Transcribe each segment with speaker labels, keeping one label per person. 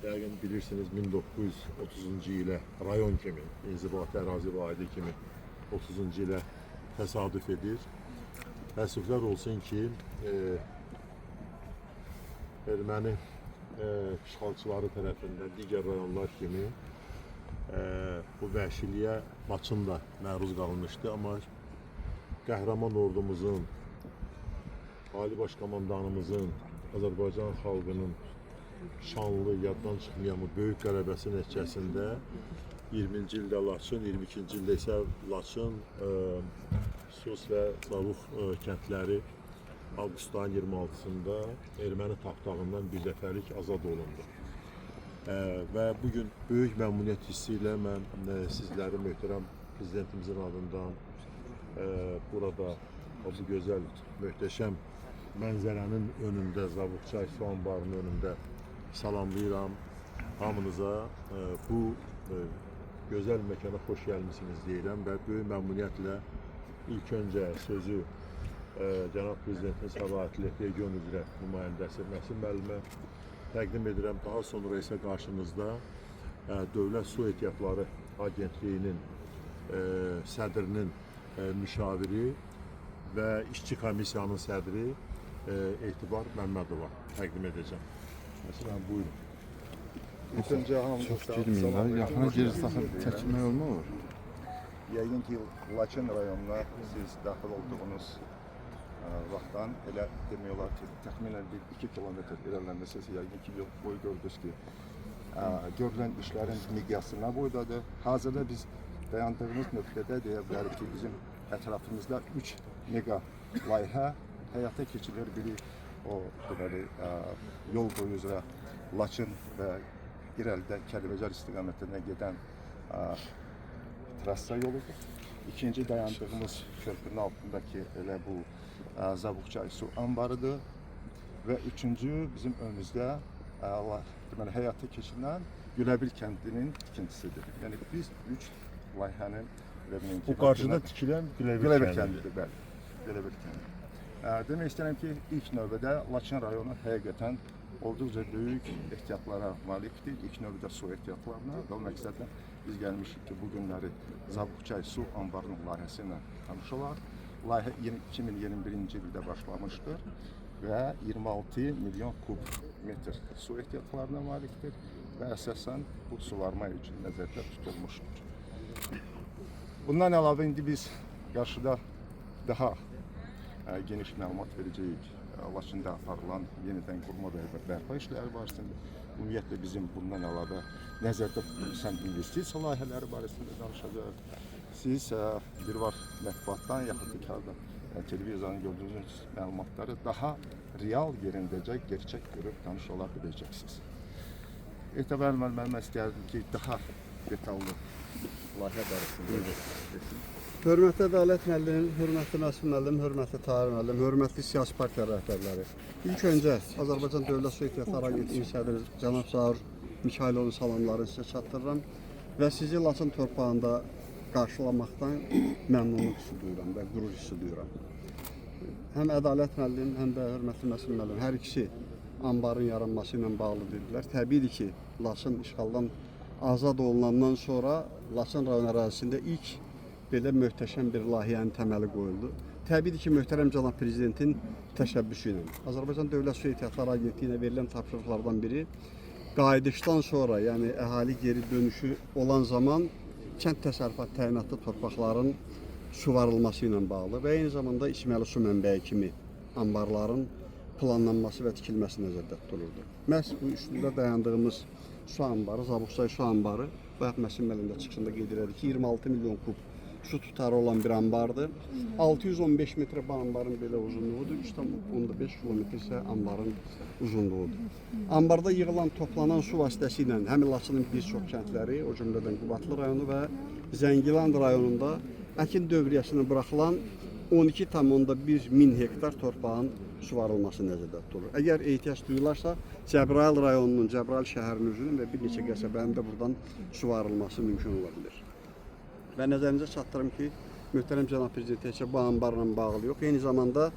Speaker 1: Yəqin bilirsiniz 1930-cu ilə rayon kimi, inzibati ərazi vahidi kimi 30-cu ilə təsadüf edir. Təəssüflər olsun ki, erməni işğalçıları tərəfindən digər rayonlar kimi bu vəhşiliyə Laçın da məruz qalmışdı, amma qəhrəman ordumuzun, Ali Baş Komandanımızın, Azərbaycan xalqının şanlı, yaddan çıxmayan bu böyük qələbəsi nəticəsində 20-ci ildə Laçın, 22-ci ildə isə Laçın, Sus və Zavuq kəndləri avqust ayının 26-sında erməni tapdağından bir dəfəlik azad olundu. Və bugün böyük məmnuniyyət hissi ilə mən sizləri möhtərəm prezidentimizin adından burada bu gözəl, möhtəşəm mənzərənin önündə, Zavuqçay su anbarının önündə salamlayıram. Hamınıza bu gözəl məkana xoş gəlmisiniz deyirəm və böyük məmnuniyyətlə ilk öncə sözü cənab prezidentimiz səlahiyyətli region üzrə nümayəndəsi Nəsim müəllimə təqdim edirəm. Daha sonra isə qarşınızda Dövlət Su Ehtiyatları Agentliyinin sədrinin müşaviri və işçi komissiyanın sədri Etibar Məmmədova təqdim edəcəm. Nəsim müəllim, buyurun.
Speaker 2: İlk öncə hamınıza
Speaker 3: Çox girməyin, yaxına girirsə axı çəkinmək olmur.
Speaker 2: Yəqin ki, Laçın rayonuna siz daxil olduğunuz vaxtdan elə demək olar ki, təxminən bir 2 kilometr irəliləməsəz yəqin ki, yol boyu gördünüz ki, görülən işlərin miqyası nə boydadır. Hazırda biz dayandığımız nöqtədə deyə bilərik ki, bizim ətrafımızda 3 mega layihə həyata keçirilir. Biri o deməli yol boyu üzrə Laçın və irəlidə Kəlbəcər istiqamətində gedən trassa yoludur. İkinci dayandığımız körpünün altındakı elə bu Zavuqçay su anbarıdır. Və üçüncü bizim önümüzdə deməli həyata keçirilən Güləbil kəndinin tikintisidir. Yəni biz üç layihənin elə bilin ki,
Speaker 1: Bu qarşıda tikilən Güləbil
Speaker 2: Güləbil
Speaker 1: kəndidir.
Speaker 2: kəndidir, bəli. Güləbil kəndi. Demək istəyirəm ki, ilk növbədə Laçın rayonu həqiqətən olduqca böyük ehtiyatlara malikdir. İlk növbədə su ehtiyatlarına və o məqsədlə biz gəlmişik ki, bu günləri Zavuqçay su anbarının layihəsi ilə tanış olaq. Layihə 2021-ci ildə başlamışdır və 26 milyon kub metr su ehtiyatlarına malikdir və əsasən bu suvarma üçün nəzərdə tutulmuşdur. Bundan əlavə indi biz qarşıda daha geniş məlumat verəcəyik. Laçında aparılan yenidən qurma və bərpa işləri barəsində, ümumiyyətlə bizim bundan əlavə nəzərdə tutulmuş investisiya layihələri barəsində danışacağıq. Siz bir var mətbuatdan yaxud da kağızda, televiziyadan gördüyünüz məlumatları daha real yerindəcə gerçək görüb tanış ola biləcəksiniz. Etibar müəllim, mən istərdim ki, daha detallı layihə barəsində desin.
Speaker 4: Hörmətli Ədalət müəllim, hörmətli Nəsim müəllim, hörmətli Tahir müəllim, hörmətli siyasi partiya rəhbərləri. İlk öncə Azərbaycan Dövlət Su Ehtiyatları Agentliyinin sədri cənab Zaur Mikayılovun salamlarını sizə çatdırıram və sizi Laçın torpağında qarşılamaqdan məmnunluq hissi duyuram və qürur hissi duyuram. Həm Ədalət müəllim, həm də hörmətli Nəsim müəllim, hər ikisi anbarın yaranması ilə bağlı dedilər. Təbiidir ki, Laçın işğaldan azad olunandan sonra Laçın rayon ərazisində ilk belə möhtəşəm bir layihənin təməli qoyuldu. Təbiidir ki, möhtərəm cənab prezidentin təşəbbüsü ilə Azərbaycan Dövlət Su Ehtiyatları Agentliyinə verilən tapşırıqlardan biri qayıdışdan sonra, yəni əhali geri dönüşü olan zaman kənd təsərrüfat təyinatlı torpaqların suvarılması ilə bağlı və eyni zamanda içməli su mənbəyi kimi anbarların planlanması və tikilməsi nəzərdə tutulurdu. Məhz bu üstündə dayandığımız su anbarı, Zavuqçay su anbarı, bayaq Nəsim müəllim də çıxışında qeyd elədi ki, 26 milyon kub su tutarı olan bir anbardır. 615 metrə bu anbarın belə uzunluğudur. 3,5 kilometr isə anbarın uzunluğudur. Anbarda yığılan, toplanan su vasitəsilə həm Laçının bir çox kəndləri, o cümlədən Qubadlı rayonu və Zəngilan rayonunda əkin dövriyyəsinə buraxılan 12,1 min hektar torpağın suvarılması nəzərdə tutulur. Əgər ehtiyac duyularsa, Cəbrayıl rayonunun, Cəbrayıl şəhərinin özünün və bir neçə qəsəbənin də buradan suvarılması mümkün ola bilər. Və nəzərinizə çatdırım ki, möhtərəm cənab prezident təkcə bu anbarla bağlı yox, eyni zamanda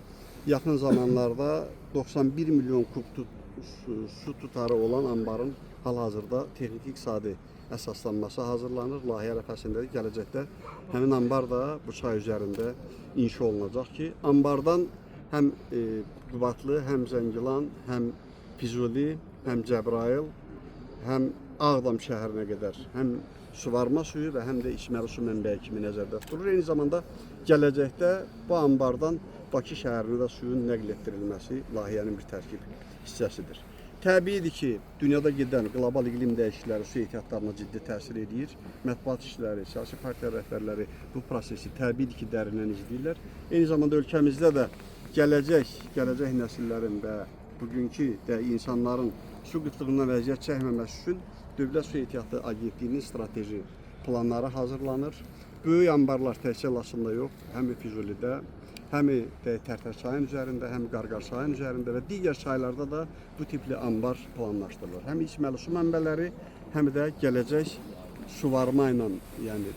Speaker 4: yaxın zamanlarda 91 milyon kub su tutarı olan anbarın hal-hazırda texniki iqtisadi əsaslanması hazırlanır. Layihə ərəfəsindədir. Gələcəkdə həmin anbar da bu çay üzərində inşa olunacaq ki, anbardan həm Qubadlı, həm Zəngilan, həm Füzuli, həm Cəbrayıl, həm Ağdam şəhərinə qədər həm suvarma suyu və həm də içməli su mənbəyi kimi nəzərdə tutulur. Eyni zamanda gələcəkdə bu anbardan Bakı şəhərinə də suyun nəql etdirilməsi layihənin bir tərkib hissəsidir. Təbiidir ki, dünyada gedən qlobal iqlim dəyişiklikləri su ehtiyatlarına ciddi təsir edir. Mətbuat işçiləri, siyasi partiya rəhbərləri bu prosesi təbiidir ki, dərindən izləyirlər. Eyni zamanda ölkəmizdə də gələcək nəsillərin və bugünkü də insanların su qıtlığından əziyyət çəkməməsi üçün Dövlət Su Ehtiyatı Agentliyinin strateji planları hazırlanır. Böyük anbarlar təkcə Laçında yox, həm Füzulidə, həm də Tərtər çayın üzərində, həm Qarqar çayın üzərində və digər çaylarda da bu tipli anbar planlaşdırılır. Həm içməli su mənbələri, həm də gələcək suvarma ilə, yəni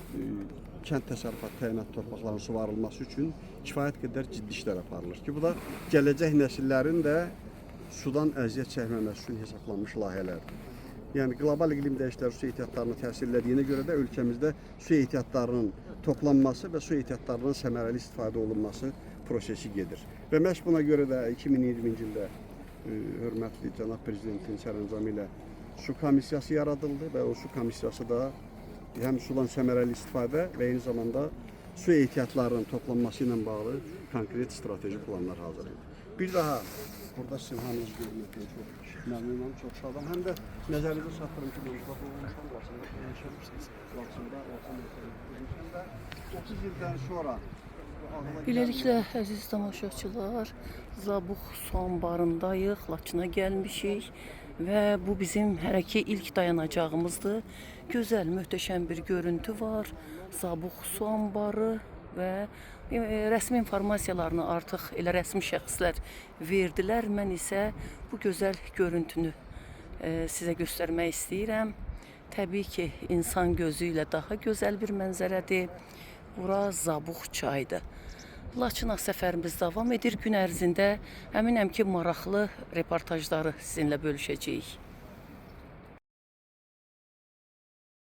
Speaker 4: kənd təsərrüfat təyinat torpaqlarının suvarılması üçün kifayət qədər ciddi işlər aparılır ki, bu da gələcək nəsillərin də sudan əziyyət çəkməməsi üçün hesablanmış layihələrdir. Yəni qlobal iqlim dəyişiklikləri su ehtiyatlarına təsir elədiyinə görə də ölkəmizdə su ehtiyatlarının toplanması və su ehtiyatlarından səmərəli istifadə olunması prosesi gedir. Və məhz buna görə də 2020-ci ildə hörmətli cənab prezidentin sərəncamı ilə su komissiyası yaradıldı və o su komissiyası da həm sudan səmərəli istifadə və eyni zamanda su ehtiyatlarının toplanması ilə bağlı konkret strateji planlar hazırlayır. Bir daha burada sizin hamınızı görməkdən çox məmnunam, çox şadam. Həm də nəzərinizə çatdırım ki, mən burada doğulmuşam, Laçında doğulmuşam, Laçında doğulmuşam və 30 ildən sonra
Speaker 5: Beləliklə, əziz tamaşaçılar, Zabux su anbarındayıq, Laçına gəlmişik və bu bizim hələ ki ilk dayanacağımızdır. Gözəl, möhtəşəm bir görüntü var. Zabux su anbarı və rəsmi informasiyalarını artıq elə rəsmi şəxslər verdilər. Mən isə bu gözəl görüntünü sizə göstərmək istəyirəm. Təbii ki, insan gözü ilə daha gözəl bir mənzərədir. Bura Zabux çayıdır. Laçına səfərimiz davam edir. Gün ərzində əminəm ki, maraqlı reportajları sizinlə bölüşəcəyik.